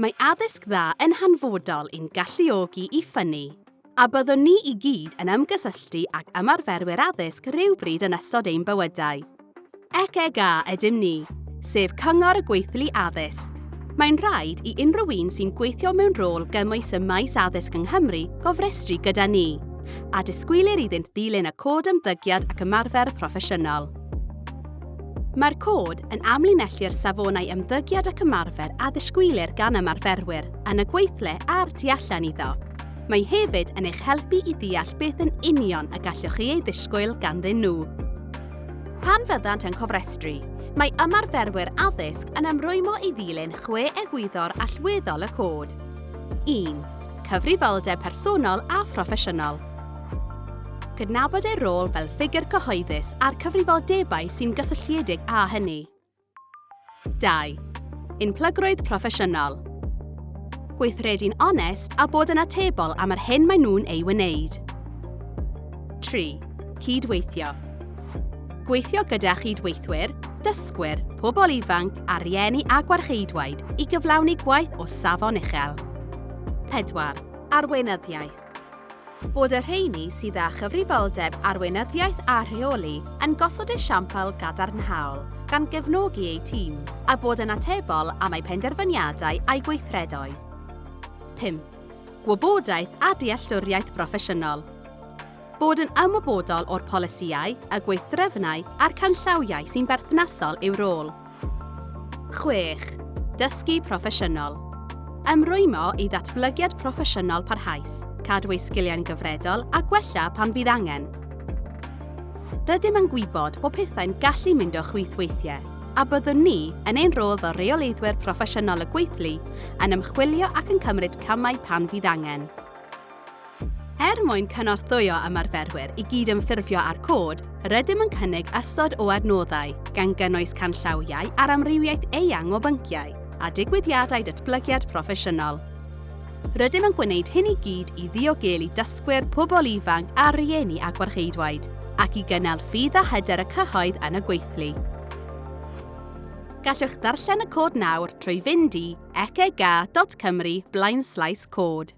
Mae addysg dda yn hanfodol i'n galluogi i ffynnu, a byddwn ni i gyd yn ymgysylltu ag ymarferwyr addysg rywbryd yn ystod ein bywydau. ECGA ydym ni, sef Cyngor y Gweithlu Addysg. Mae'n rhaid i unrhyw un sy'n gweithio mewn rôl gymwys ym maes addysg yng Nghymru gofrestru gyda ni, a disgwylir iddynt ddilyn y Cod Ymddygiad ac Ymarfer Proffesiynol. Mae'r Cod yn amlinellu'r safonau ymddygiad ac ymarfer a ddisgwylir gan ymarferwyr, yn y gweithle a'r tu allan iddo. Mae hefyd yn eich helpu i ddeall beth yn union y gallwch chi ei ddisgwyl ganddyn nhw. Pan fyddant yn cofrestru, mae ymarferwyr addysg yn ymrwymo i ddilyn chwe egwyddor allweddol y Cod. 1. Cyfrifoldeb personol a phroffesiynol. Cydnabod ei rôl fel ffigur cyhoeddus a'r cyfrifoldebau sy'n gysylltiedig â hynny. 2. Unplygrwydd proffesiynol. Gweithredu'n onest a bod yn atebol am yr hyn maen nhw'n ei wneud. 3. Cydweithio. Gweithio gyda chydweithwyr, dysgwyr, pobl ifanc, a rhieni a gwarcheidwaid i gyflawni gwaith o safon uchel. 4. Arweinyddiaeth. Bod y rheini sydd â chyfrifoldeb arweinyddiaeth a rheoli yn gosod esiampl gadarnhaol, gan gefnogi eu tîm, a bod yn atebol am eu penderfyniadau a'u gweithredoedd. 5. Gwybodaeth a dealltwriaeth broffesiynol. Bod yn ymwybodol o'r polisïau, y gweithdrefnau a'r canllawiau sy'n berthnasol i'w rôl. 6. Dysgu proffesiynol. Ymrwymo i ddatblygiad proffesiynol parhaus, cadw ei sgiliau'n gyfredol a gwella pan fydd angen. Rydym yn gwybod bod pethau'n gallu mynd o chwith weithiau, a byddwn ni, yn ein rôl fel rheoleiddwyr proffesiynol y gweithlu, yn ymchwilio ac yn cymryd camau pan fydd angen. Er mwyn cynorthwyo ymarferwyr i gydymffurfio â'r Cod, rydym yn cynnig ystod o adnoddau, gan gynnwys canllawiau ar amrywiaeth eang o bynciau, a digwyddiadau datblygiad proffesiynol. Rydym yn gwneud hyn i gyd i ddiogelu dysgwyr, pobl ifanc a rhieni a gwarcheidwaid, ac i gynnal ffydd a hyder y cyhoedd yn y gweithlu. Gallwch ddarllen y cod nawr trwy fynd i ecega.cymru blaenslaes cod.